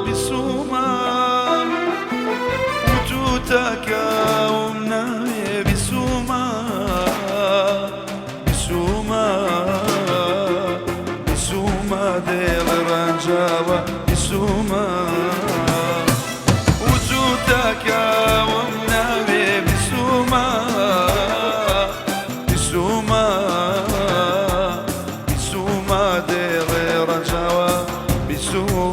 بیسومە وتوتە کەوم ناوێ بیسومە بیسومە بیسومە دێڵێ ڕەنجاوە بیسومە وتوتە کەوم ناوێ بیسومە بیسومە بیسومە دێڵێ ڕەنجاوە بیسومە.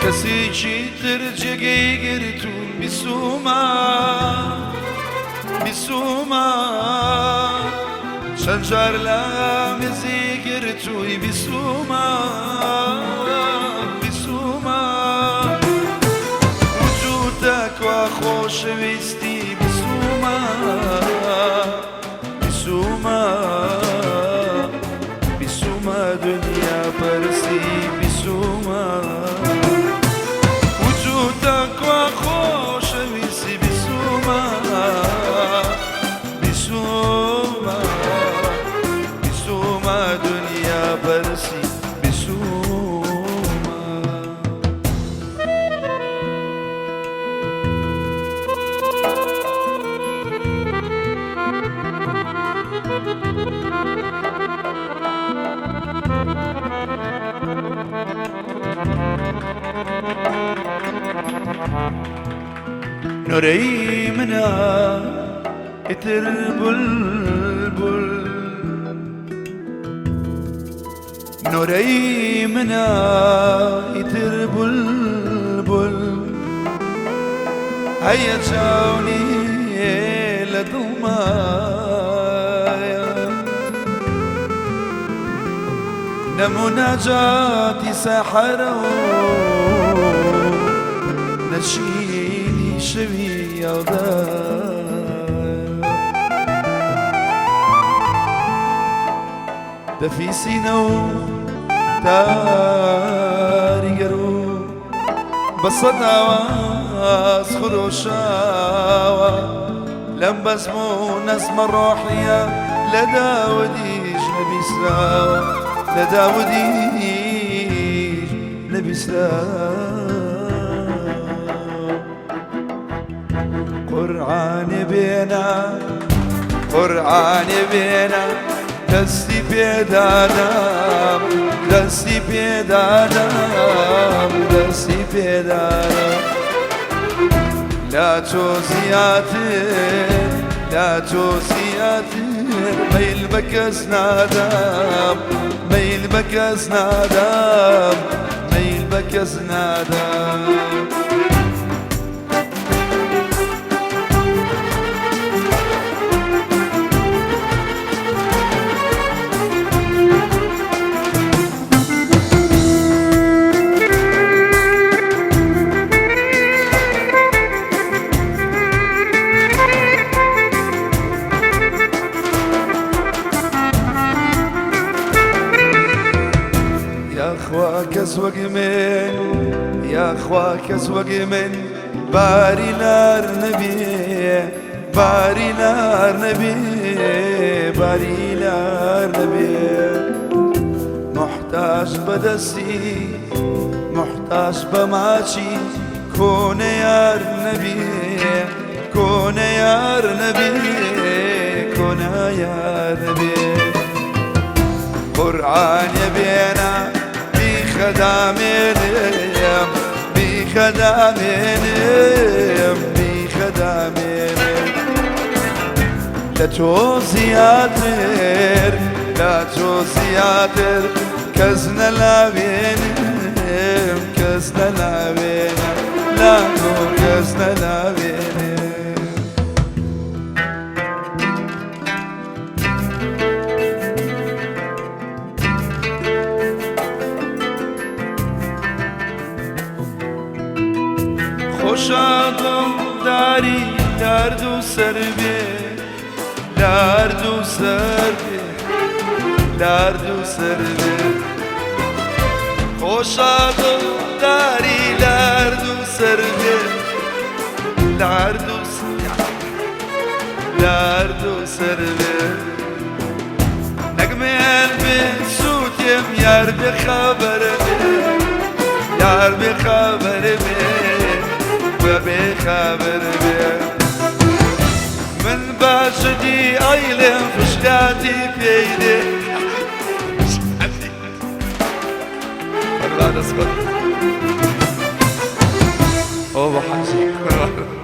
کەسێکی تر جێگەی گرتوو بیسومە بیسومە چەند جار لە مزی گرتووی بیسومە بیسومە وجودە کوا خۆشەویستی بیسومە بیسومە بیسومە دنیا پەرسی بیسومە وجودە کوا خۆشەویستی بیسومە بیسومە بیسومە دنیا پەرسی بیسومە. نۆرەی منە ئیتر بولبول نۆرەی منە ئیتر بولبول هەیە چاونی لە دڵمایە نەموناجاتی سەحەرە و نەشینی شەوی یەڵدا. دەفی سینە و تاریگەر و بە سەد ئاواز خرۆشاوە لەم بەزم و نەزمە ڕۆحیە لە داودیش نەبیسراوە لە داودیش نەبیسراوە. قورعانێ بێنە قورعانێ بێنە دەستی پێدادام دەستی پێدادام دەستی پێدادام لا تۆ زیاتر لا تۆ زیاتر مەیل بە کەس نادام مەیل بە کەس نادام مەیل بە کەس نادام. یاخوا کەس وەک من یاخوا کەس وەک من باری لار نەبێ باری لار نەبێ باری لار نەبێ محتاج بەدەستی محتاج بە ماچی کۆنە یار نەبێ کۆنە یار نەبێ کۆنە یار نەبێ. قورعانێ بێنە بیخەدامێنم بیخەدامێنم بیخەدامێنم لە تۆ زیاتر لە تۆ زیاتر کەس نەلاوێنم کەس نەلاوێنم لە تۆ کەس نەلاوێنم. خۆشە دڵداری لارد و سەر بێ لارد و سەر بێ لارد و سەر بێ خۆشە دڵداری لارد و سەر بێ لارد و لارد و سەر بێ نەگمێن بێ سووتێم یار بێ خەبەر بێ یار بێ خەبەر بێ بێ خەبەر بێ من باشدی ئەیلێم فشکاتی پێی دێ قوربان دەست خۆش. ئۆ بە حەجی قوربان.